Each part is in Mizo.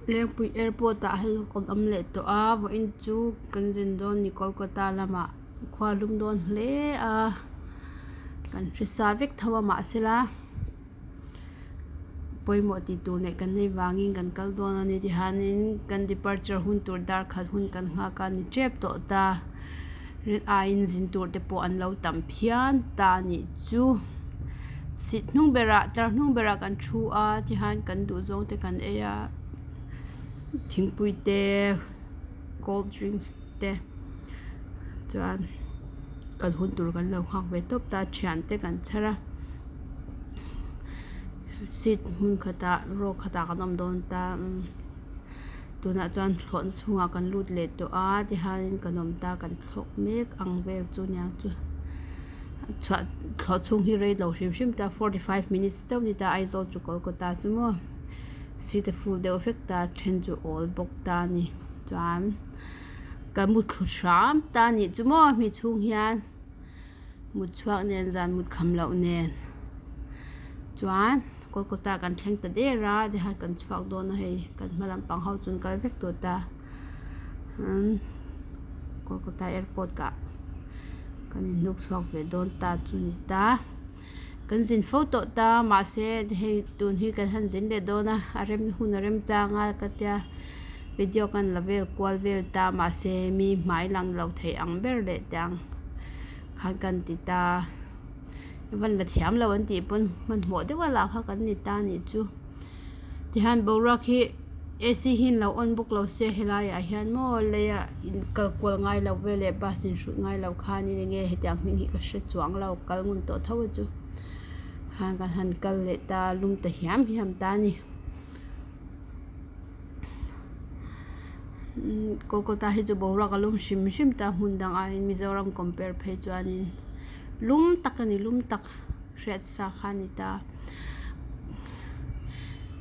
Lengpui airport ah hei kan awm leh tawh a vawiin chu kan zin dawn ni Kolkata lamah khua a lum dawn hle a kan hresa vek tho a mahsela pawimawh tih tur neih kan nei vangin kan kal dawn a ni tihianin kan departure hun tur dar khat hun kan nghak a ni tep tawh ta rin aiin zin tur te pawh an lo tam phian ta a nih chu seat hnung berah tlar hnung berah kan thu a tihian kan duh zawng te kan ei a thingpui te cold drinks te chuan kal hun tur kan lo nghak ve tawp ta thian te kan chhar a seat hmun khatah row khatah kan awm dawn ta tunah chuan thlawhna chhungah kan lut leh tawh a tihianin kan awm ta kan thlawk mek ang vel chu aniang chu chhuah thlawh chhung hi rei lo hrim hrim ta 45 minutes chauh a ni ta Aizawl chu Kolkata chu maw seat a full deuh vek ta then chu awl bawk ta a ni chuan ka muthlu hram ta a nih chu maw hemi chhung hian mut chhuak nen zan mut kham loh nen chuan Kolkata kan thleng ta der a tihian kan chhuak dawn a hei kan hma lampang ho chu an kal vek tawh ta Kolkata airport ah kan inhnuk chhuak ve dawn ta chu a ni ta kan zin fo tawh ta mahse hei tun hi kan han zin leh dawn a a rem hun a rem chang a ka tia video kan la vel kual vel ta mahse mi hmai lang lo thei ang ber leh tiang khan kan ti ta van la thiam lo an tih pawn hmanhmawh deuh a lah kha kan ni ta anih chu tihian boruak hi A_C hi an lo on bawk lo se helai ah hian maw lei ah in kal kual ngai lo vel leh bus in hrut ngai lo khanin enge hetiang hming hi ka hre chuang lo kal ngun tawh tho a chu khan kan han kal leh ta lum ta hiam hiam ta a ni. Kolkata hi chu boruak a lum hrim hrim ta hmun dang aiin Mizoram compare phei chuanin lum tak a ni lum tak hriat sa kha a ni ta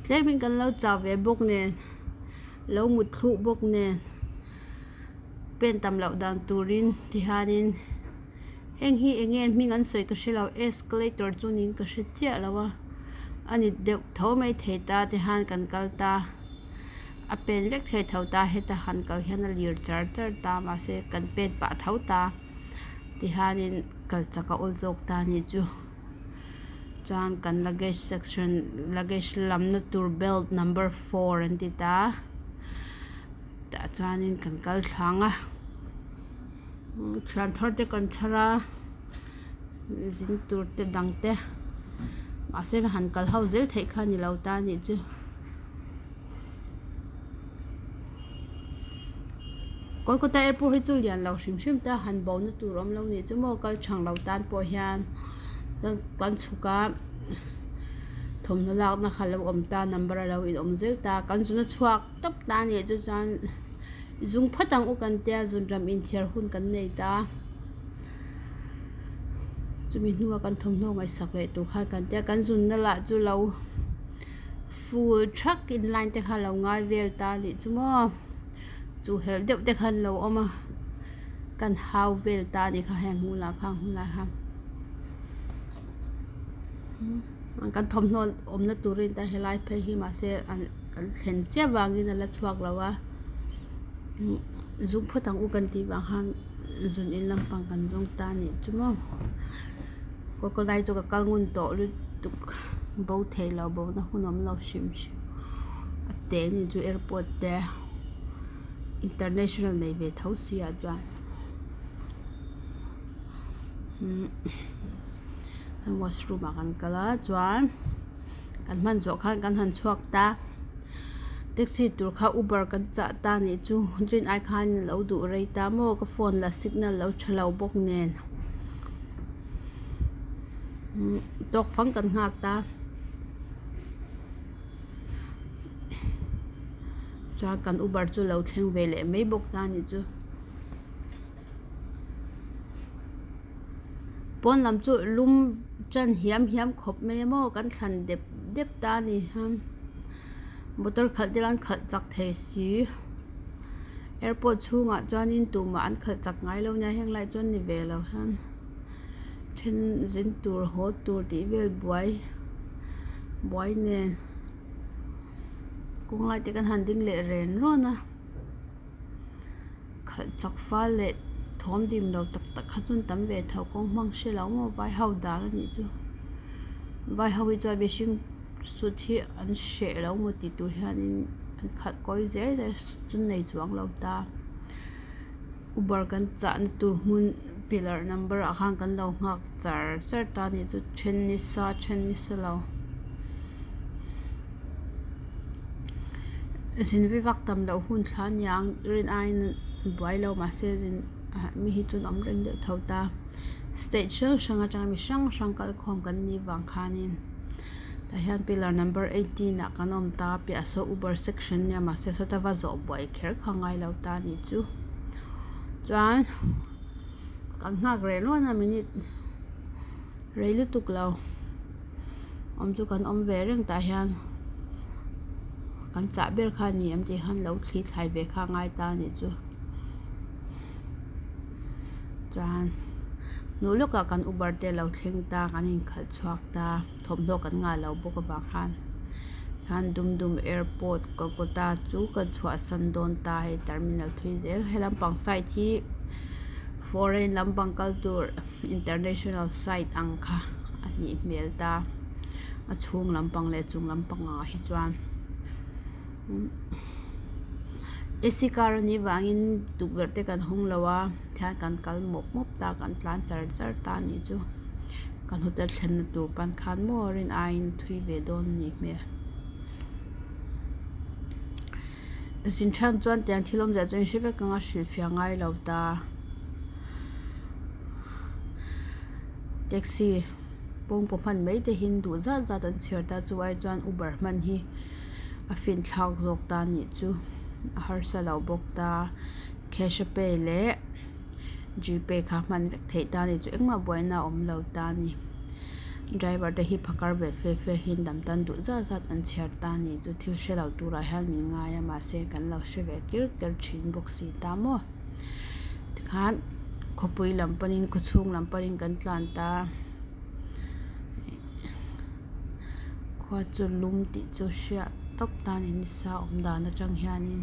tlemin kan lo chau ve bawk nen lo mut thluh bawk nen pen tam loh dan turin tihianin heng hi eng nge hming an sawi ka hre lo escalator chu niin ka hre chiah lo a a ni deuh tho mai thei ta tihian kan kal ta a pen vek thei tho ta heta han kal hian a lir char char ta mahse kan pen pah tho ta tihianin kal chak a awl zawk ta a nih chu chuan kan luggage section luggage lamna tur belt number four an ti ta tah chuanin kan kal thlang a thian thar te kan chhar a zin tur te dang te mahse han kal ho zel theih kha a ni lo ta a nih chu. Kolkata airport hi chu lian lo hrim hrim ta han bo na tur awm lo nih chu maw kal thang lo tan pawh hian kan chhuk a thawmhnaw lakna kha alo awm ta number alo in awm zel ta kan zun a chhuak tawp ta a nih chu chuan zung phawt ang u kan tia zun ram inthiar hun kan nei ta chumi hnua kan thawmhnaw ngaihsak leh tur khan kan tia kan zunna lah chu lo. Ful thak in line te kha lo ngai vel ta a nih chu maw chu helh deuh te kha an lo awm a kan hau vel ta a nih kha heng hmunah khan hmunah khan kan thawmhnaw awmna turin ta helai phei hi mahse an kan thlen chiah vangin a la chhuak lo a zung phawt ang u kan tih vang khan zun in lampang kan zawng ta a nih chu maw. Crocodile chu ka kal ngun tawh lutuk bo thei lo bo na hun awm lo hrim hrim a te a ni chu airport te international nei ve tho si ah chuan umm washroom ah kan kal a chuan kan hman zawh khan kan han chhuak ta taxi tur kha uber kan chah ta a nih chu rin ai khan lo duh rei ta maw ka phone la signal lo tha lo bawk nen tawk fang kan nghak ta chuan kan uber chu lo thleng ve leh mai bawk ta a nih chu. Pawn lam chu lum tan hiam hiam khawp mai a maw kan thlan dep dep ta a ni hian motor khalh te lan khalh chak thei si airport chhungah chuanin tumah an khalh chak ngai lo nia heng lai chuan ni ve lo hian then zin tur haw tur tih vel buai buai nen. Kawng lai te kan han ding leh ren rawn a khalh chak fal leh thawm dim lo tak tak kha chu an tam ve tho kawng hmang hre lo maw vai ho dan a nih chu vai ho hi chuan mihring sut hi an hreh lo maw tih tur hianin an khalh kawi zel zel sut chu an nei chuang lo ta. Uber kan chahna tur hmun pillar number ah khan kan lo nghak char char ta a nih chu then ni sa then ni sa lo zin vi vak tam loh hun thla aniang rin aiin buai lo mahse zin ah mi hi chu an awm reng deuh tho ta state hrang hrang atanga mi hrang hrang kal khawm kan nih vang khanin tah hian pillar number 18 ah kan awm ta piah saw uber section ania mahse sawta va zawh buai kher kha ngai lo ta a nih chu chuan kan nghak reh luan a minute rei lutuk lo awm chu kan awm ve reng tah hian kan chah ber kha a ni em tih khan lo thli thlai ve kha a ngai ta a nih chu. Chuan hnu lawkah kan Uber te lo thleng ta kan inkhalh chhuak ta thawmhnaw kan ngah lo bawk avang khan khan Dumdum airport Kolkata chu kan chhuahsan dawn ta hei terminal thui zel he lampang side hi foreign lampang kal tur international side ang kha a nih hmel ta a chhung lampang leh chung lampang ah hi chuan. A_c car anih vangin tukverh te kan hawng lo a tihian kan kal mawp mawp ta kan tlan char char ta a nih chu kan hotel thlenna tur pan khan maw rin aiin thui ve dawn a nih hmel zin than chuan tiang thil awmzia chu in hre vek ang a hrilhfiah ngai lo ta taxi pawngpaw hman mai te hi duh zat zat an chhiar ta chu ai chuan uber hman hi. A finthlak zawk ta nih chu a harsa lo bawk ta cash a pay leh gpay kha hman vek theih ta nih chu engmah buaina a awm lo ta a ni driver te hi phakar ve fe fe hian dam tan duh zat zat an chhiar ta nih chu thil hre lo turah hian min ngai a mahse kan lo hre ve kir ker thin bawk si ta maw tikhan khawpui lam panin khawchhung lam panin kan tlan ta. Khua chu lum tih chu hriat tawp ta a ni nisa awm dan atang hianin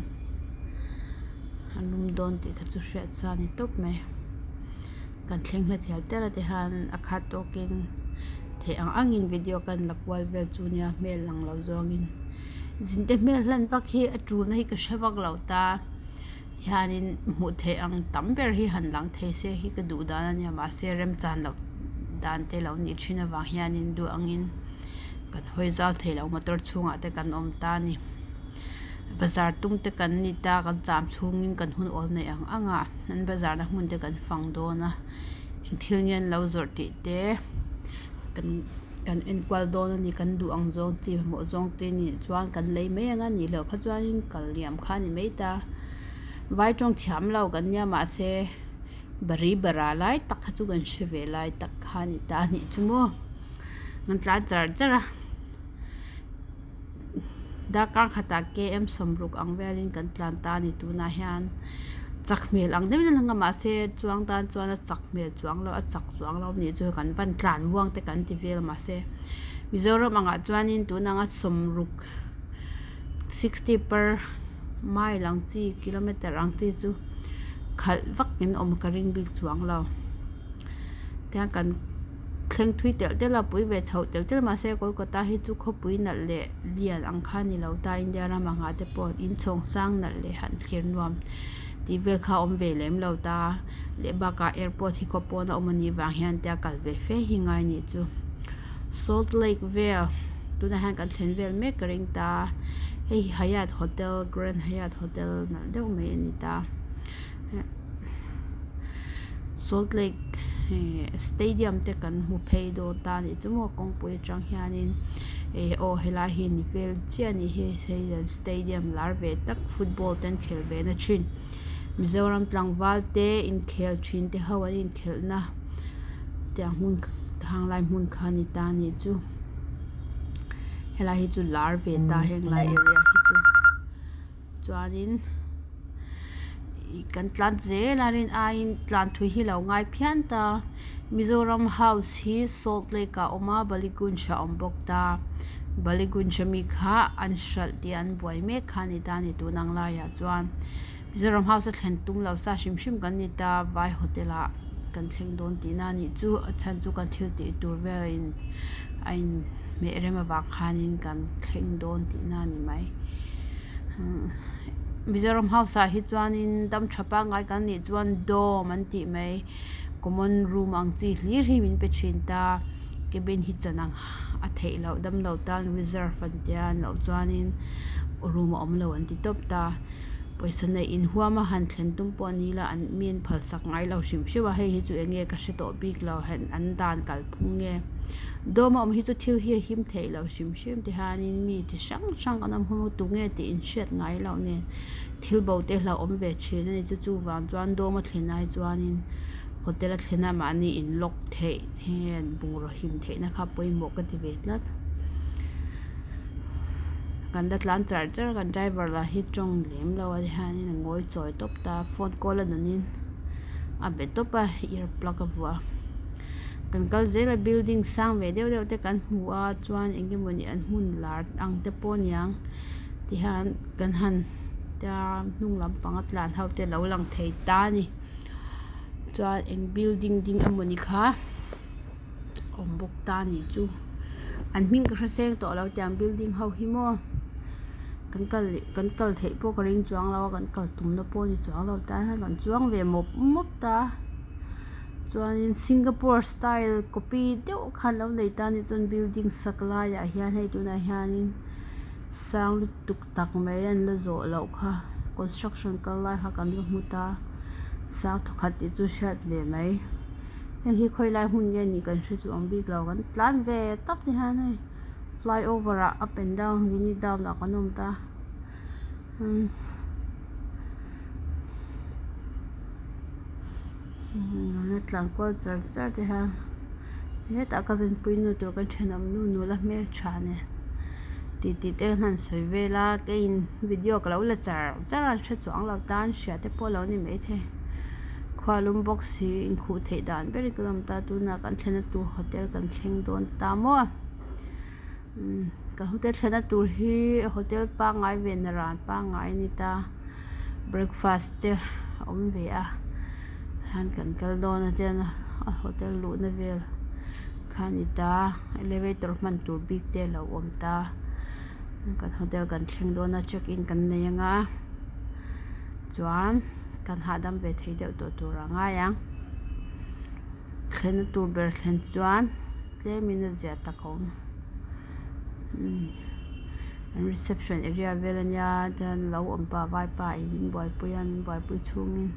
a lum dawn tih kha chu hriat sa a ni tawp mai kan thleng hla tial tial a tihian a khat tawkin theih ang angin video kan la kual vel chu nia hmel lang lo zawngin zin te hmel hlan vak hi a tulna hi ka hre vak lo ta. Hianin hmuh theih ang tam ber hi han lang thei se hi ka duh dan a nia mahse remchan loh dan te lo nih thin avang hianin duh angin kan hawi zau thei lo motor chhungah te kan awm ta a ni bazar tum te kan ni ta kan cham chhungin kan hun awl neih ang ang a an bazar na hmun te kan fang dawn a eng thil nge an lo zawrh tih te kan. Kan enkual dawn a ni kan duh ang zawng chi hmawh zawng te nih chuan kan lei mai ang a nih loh kha chuanin kal liam kha a ni mai ta vai tawng thiam lo kan nia mahse bari bara lai tak kha chu kan hre ve lai tak kha a ni ta a nih chu maw kan tlan char char a darkar khatah km sawmruk ang velin kan tlan ta a ni tunah hian chak hmel ang deuhin a lang a mahse chuang tan chuan a chak hmel chuang lo a chak chuang lo anih chu kan van tlan muang te kan ti vel mahse Mizoram angah chuanin tun anga sawmruk sixty per mile ang chi kilometer ang chi chu khalh vak in awm ka ring bik chuang lo tiang kan. Thleng thui telh telh a pui ve chhoh telh telh mahse Kolkata hi chu khawpui nalh leh lian ang kha a ni lo ta India ram ang ah te pawh inchhawng sang nalh leh han thlir nuam tih vel kha a awm ve lem lo ta leh bakah airport hi khaw pawn a awm a nih vang hian tia kal ve fe hi ngai a nih chu salt lake vel tunah hian kan thlen vel mek ka ring ta hei hi Hyatt hotel grand Hyatt hotel nalh deuh mai a ni ta. Salt Lake stadium te kan hmu phei dawn ta a nih chu maw kawngpui atang hianin eh aw helai hi ni vel chiah a nih hi hei stadium lar ve tak football te an khelh ve na thin Mizoram tlangval te inkhel thin te ho an inkhelh na tiang hmun hang lai hmun kha a ni ta a nih chu helai hi chu lar ve ta heng lai area hi chu. Chuanin ih kan tlan zel a rin aiin tlan thui hi lo ngai phian ta Mizoram house hi salt lake ah a awm a Ballygunge ah a awm bawk ta. Ballygunge ami kha an hralh tih an buai mek kha a ni ta a ni tun ang laiah chuan Mizoram house a thlen tum lo sa hrim hrim kan ni ta vai hotel ah kan thleng dawn tihna a nih chu a chhan chu kan thil tih tur vel in a in hmeh rem avang khanin kan thleng dawn tihna a ni mai Mizoram house ah hi chuanin dam tha pangngai kan nih chuan dawm an tih mai common room ang chi hlir hi min pe thin ta cabin hi chan ang a theih loh damlo tan reserve an tia an loh chuanin room a awm lo an ti tawp ta pawisa neih inhuam a han thlen tum pawh ni ila an mi an phalsak ngai lo hrim hrim a hei hi chu eng nge ka hre tawh bik lo an dan kalphung nge dawm a awm hi chu thil hi a him theih loh hrim hrim ti hianin mi chi hrang hrang an awm hawm a tunge tih inhriat ngai loh nen. Thil bo te hlauhawm ve thin a ni chu chuvang chuan dawm a thlen ai chuanin hotel a thlen a mahni in lock theih hian bungraw him theihna kha pawimawh ka ti ve tlat. Kan la tlan char char a kan driver lah hi tawng lem lo a hianin a ngawi chawi tawp ta a phone call a nunin a be tawp a ear plug a vuah a kan kal zel a building sang ve deuh deuh te kan hmu a chuan eng emawni an hmun lar ang te pawh a niang tihian. Kan han tia hnung lampang a tlan ho te lo lang thei ta a ni chuan eng building ding emawni kha awm bawk ta a nih chu an hming ka hre seng tawh lo tiang building ho hi maw kan kal leh kan kal theih pawh ka ring chuang lo a kan kal tumna pawh a ni chuang lo tah hian kan chuang ve mawp mawp ta chuanin singapore style copy deuh kha an lo nei ta a ni chuan building sak laiah hian hei tunah hianin. Sang lutuk tak mai an la zawh loh kha construction kal lai kha kan la hmu ta sang thawkhat tih chu hriat ve mai heng hi khawi lai hmun nge nih kan hre chu ang bik lo kan tlan ve tawp ni hian hei flyover ah up and down gini down ah kan awm ta umm an la tlan kual char char te hian hetah ka zinpui nu tur kan thenawm nu nula hmeltha nen tih tih te an han sawi vel a keiin video ka lo la char char a an hre chuang lo tan hria te pawh a lo ni maithei khua lum bawk si inkhuh theih dan ber in kan awm ta tunah kan thlenna tur hotel kan thleng dawn ta maw umm kan hotel thlenna tur hi hotel pangngai ve naran pangngai a ni ta breakfast te a awm ve a tihian kan kal dawn a tian a hotel luhna vel kha a ni ta elevator hman tur bik te a lo awm ta kan hotel kan thleng dawn a check in kan nei anga chuan kan hahdam ve thei deuh tawh tur a ngai ang thlenna tur ber thlen chuan tlemin a zia tak a awm. An reception area vel ania tihian lo awm pah vaipa in min buaipui a min buaipui chhungin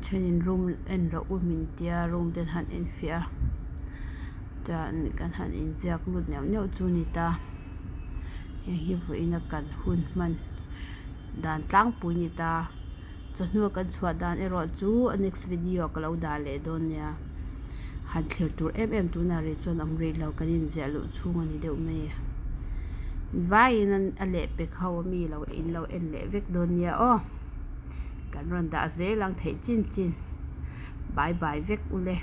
thenin room en rawh u min tia room te an han enfiah a chuan kan han inziak lut neuh neuh chu a ni ta heng hi vawiin a kan hun hman dan tlangpui a ni ta. Chawhnu kan chhuah dan erawh chu a next video ah ka lo dah leh dawn nia. Han thlir tur em em tunah rih chuan awm rih lo kan inziah luh chhung a ni deuh mai a. Vaiin a lehpek ho a mi lo in lo en leh vek dawn nia aw. Kan rawn dah zel ang theih chin chin. Bye bye vek ule.